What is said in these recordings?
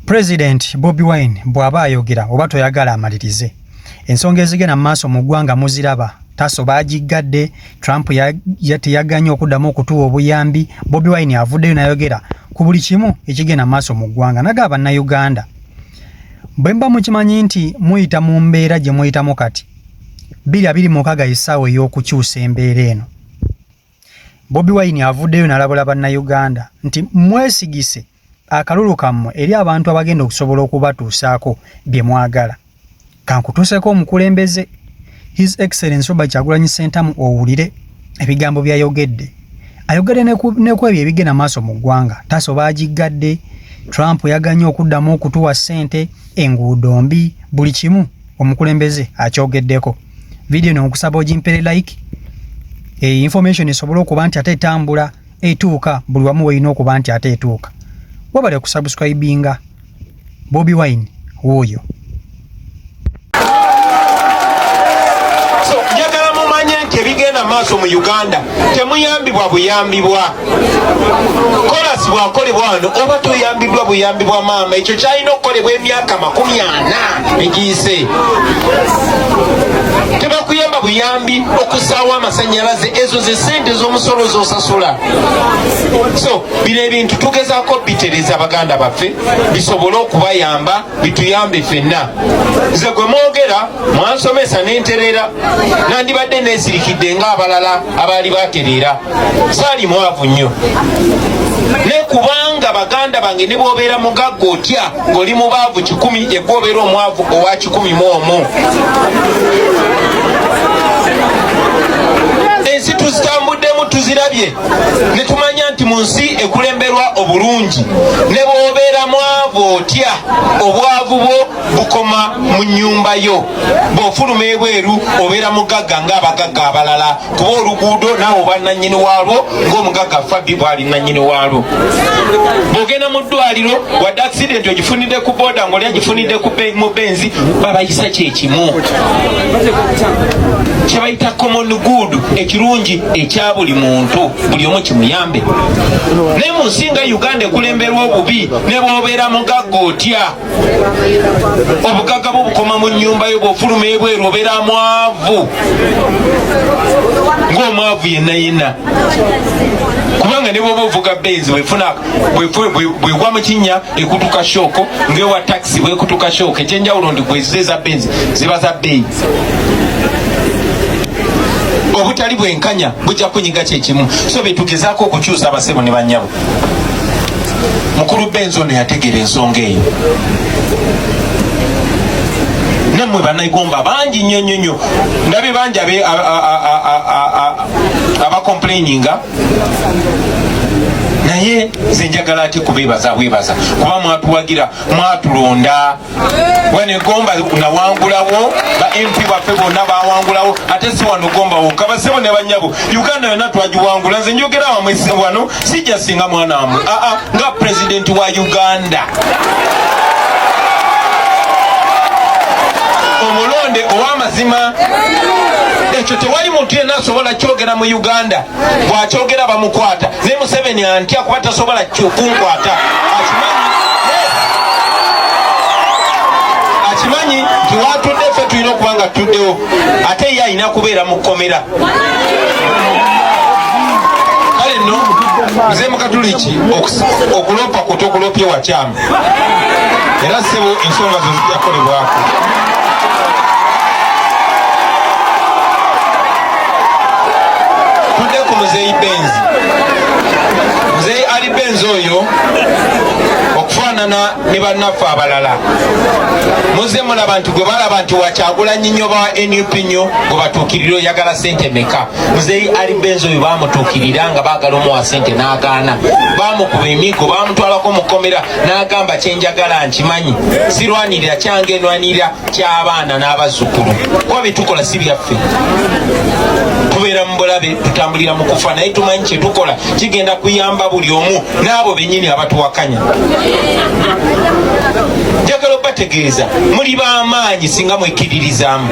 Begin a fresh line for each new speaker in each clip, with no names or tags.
President Bobi Wine bw'aba ayogera oba toyagala amalirize. Ensonga ezigenda mu maaso mu ggwanga muziraba. Taso baagiggadde, Trump teyaganye okuddamu okutuwa obuyambi. Bobi Wine avuddeyo n'ayogera ku buli kimu ekigenda mu maaso mu ggwanga. Nagaba Bannayuganda, bwe muba mukimanyi nti muyita mu mbeera gye muyitamu kati, 2026 essaawa ey'okukyusa embeera eno. Bobi Wine avuddeyo n'alabula Bannayuganda nti mwesigise akalulu kammwe eri abantu abagenda okusobola okubatuusaako bye mwagala. Kankutuuseeko omukulembeze His Excellency Robert Kyagulanyi Ssentamu owulire ebigambo by'ayogedde. Ayogedde ne ku ebyo ebigenda maaso mu ggwanga. Taso baagiggadde, Trump yaganye okuddamu okutuwa ssente, enguudo mbi, buli kimu omukulembeze akyogeddeko. Vidiyo eno nkusaba ogimpere like, information esobole okuba nti ate etambula etuuka buli wamu werina okuba nti ate etuuka. Webale okusubscribinga. Bobi Wine wuuyo.
So njagala mumanye nti ebigenda maaso mu Uganda temuyambibwa buyambibwa. Kolasi bwakolebwa wano oba toyambiddwa buyambibwa maama, ekyo kyalina okukolebwa emyaka 40 egiyise. Tebakuyamba buyambi okusaawo amasannyalaze, ezo ze ssente z'omusolo z'osasula. So bino ebintu tugezaako bitereza baganda baffe bisobole okubayamba, bituyambe ffenna. Nze gwe mwogera mwansomesa nentereera, nandibadde neesirikidde ng'abalala abaali batereera. Saali mwavu nnyo, ne kubanga baganda bange ne bw'obeera mugagga otya ng'oli mubaavu 100, egwe obeera omwavu owa 101. Ensi tuzitambuddemu, tuzirabye ne tumanya nti mu nsi ekulemberwa obulungi ne bw'obeera mwavu otya, obwavu bwo bukoma mu nnyumba yo. Bw'ofuluma ebweru obeera mugagga ng'abagagga abalala, kuba oluguudo naawe oba nannyini waalwo ng'omugagga Fabi bw'ali nannyini waalwo. Bw'ogenda mu ddwaliro wadde accident ogifunidde ku boda ng'oli agifunidde mu benzi, babayisa kyekimu, kye bayita common good, ekirungi ekya buli muntu, buli omu kimuyambe. Naye mu nsi nga Uganda ekulemberwa obubi, ne bw'obeera mugagga otya, obugagga bwo bukoma mu nnyumba yo. Bw'ofuluma ebweru obeera mwavu ng'omwavu yenna yenna, kubanga ne bw'oba ovuga benzi bwegwa mu kinnya ekutuka shooko ng'ewa takisi bwekutuka shooko. Ekyenjawulo nti gwezizo eza benzi ziba za bbeeyi. Obutali bwenkanya bujja kunyiga kyekimu. So betugezaako okukyusa abasebo ne bannyabo. Mukulu Benzi ono yategeera ensonga eyo. Nammwe bannayigomba bangi nnyo nnyo nnyo, ndabye bangi abakomplaininga, naye nze njagala ate kubeebaza bwebaza kuba mwatuwagira, mwatulonda. Wano egomba nawangulawo, ba MP baffe bonna bawangulawo, ate si wano gomba wokka, basebo ne bannyabo, Uganda yonna twagiwangula. Nze njogera wamwe wano, sijja singa mwana wamwe, aa, nga pulezidenti wa Uganda omulonde ow'amazima. Ekyo tewali muntu yenna asobola kyogera mu Uganda, bw'akyogera bamukwata. Naye Museveni antya kuba tasobola kunkwata, akimanyi nti watudde ffe tulina okuba nga tutuddewo, ate ye alina kubeera mu kkomera. Kale nno nze Mukatuliki, okulopa kutokulopye wakyamu, era ssebo ensonga zo zijja kukolebwako. Tudde ku muzeeyi Benzi. Muzeeyi Ali Benzi oyo, okufaanana ne bannaffe abalala, muze mulaba nti gwe balaba nti wakyagulanyi nnyo ba NUP nnyo, gwe batuukirira oyagala sente meka. Muzeeyi Ali Benzi oyo bamutuukirira nga baagala omuwa sente n'agaana, bamukuba emigo, bamutwalako mu kkomera, n'agamba kyenjagala nkimanyi, sirwanirira kyange, nwanirira ky'abaana n'abazzukulu, kuba bye tukola si byaffe. Tubeera mu bulabe, tutambulira mu kufa, naye tumanyi kye tukola kigenda kuyamba buli omu n'abo bennyini abatuwakanya. Njagala obategeeza. okubategeeza, muli b'amaanyi singa mwekkiririzaamu.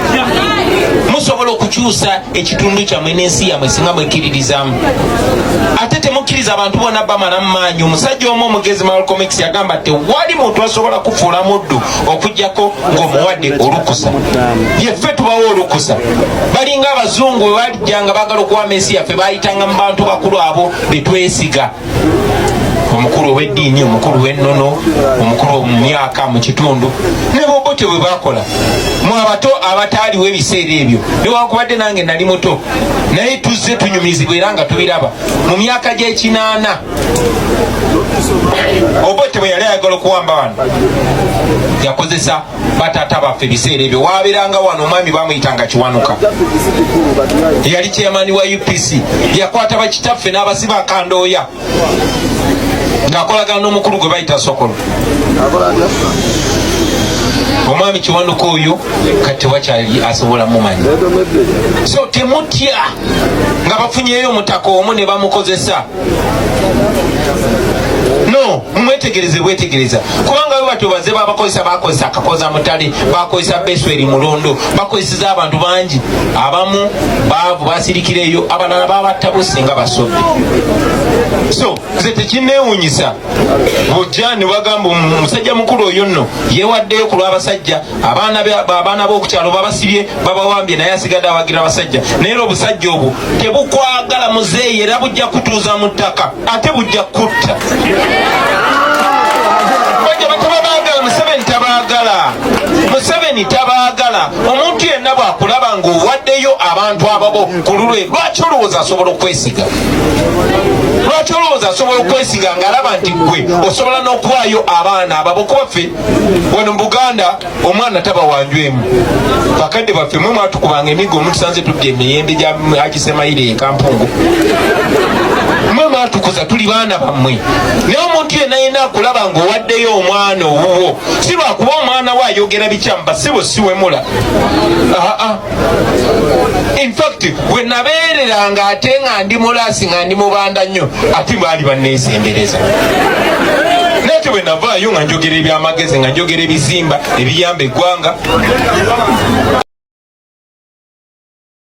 Musobola okukyusa ekitundu kyammwe n'ensi yammwe singa mwekkiririzaamu. Ate temukkiriza abantu bonna bamala mu maanyi. Omusajja omu omugezi Malcolm X yagamba, tewali muntu asobola kufuula muddu okuggyako ng'omuwadde olukusa. Yeffe tubawa olukusa. Balinga abazungu bwe balijjanga baagala okuwamba ensi yaffe, bayitanga mu bantu bakulu abo be twesiga, omukulu ow'eddiini, omukulu w'ennono, omukulu mu myaka mu kitundu. Ne Bobote bwe bakola mu abato abataaliwo ebiseera ebyo, newankubadde nange nali muto, naye tuzze tunyumizibwa era nga tubiraba mu myaka gy'ekinaana. Obote bwe yali ayagala okuwamba wano, yakozesa bataata baffe. Ebiseera ebyo wabeeranga wano omwami bamuyitanga Kiwanuka, yali chairman wa UPC. Yakwata bakitaffe n'abasiba akandooya ng'akolagana n'omukulu gwe bayita Sokolo. Omwami Kiwanuka oyo kati tewakyali asobola mumanyi. So temutya nga bafunyeyo omutaka omu ne bamukozesa. No, mwetegereze bwetegereza, kubanga we batyo baze babakozesa. Bakozesa Akakoza Mutale, bakozesa Besweri Mulondo, bakozeseza abantu bangi. Abamu baavu basirikireyo, abalala babatta businga basobye. So nze tekinneewunyisa bujja ne bagamba omusajja mukulu oyo nno yewaddeyo ku lw'abasajja, abaana b'okukyalo babasibye, babawambye, naye asigadde awagira abasajja. Naye era obusajja obwo tebukwagala muzeeyi, era bujja kutuuza mu ttaka, ate bujja kutta. Bajja batababaagala. Museveni tabaagala, Museveni tabaagala. Omuntu yenna bw'akulaba ng'owaddeyo abantu ababo ku lulwe, lwaki olowooza asobola okwesiga? Lwaki olowooza asobola okwesiga ng'alaba nti gwe osobola n'okuwaayo abaana ababo? Kuba ffe wano mu Buganda omwana taba wanju emu. Bakadde baffe mwe mwatukubanga emiggo, mutusanze tubya emiyembe gya Haji e Kampungu. Mwe mwatukuza, tuli baana bammwe. Naye omuntu yenna yenna akulaba ng'owaddeyo omwana owuwo, si lwakuba omwana we ayogera bikyamu, basibo siwemula. Aa, in fact bwe nabeereranga ate nga ndi mulasi, nga ndi mubanda nnyo, ate baali banneesembereza. Naye ate bwe navaayo nga njogera ebyamagezi, nga njogera ebizimba ebiyamba eggwanga.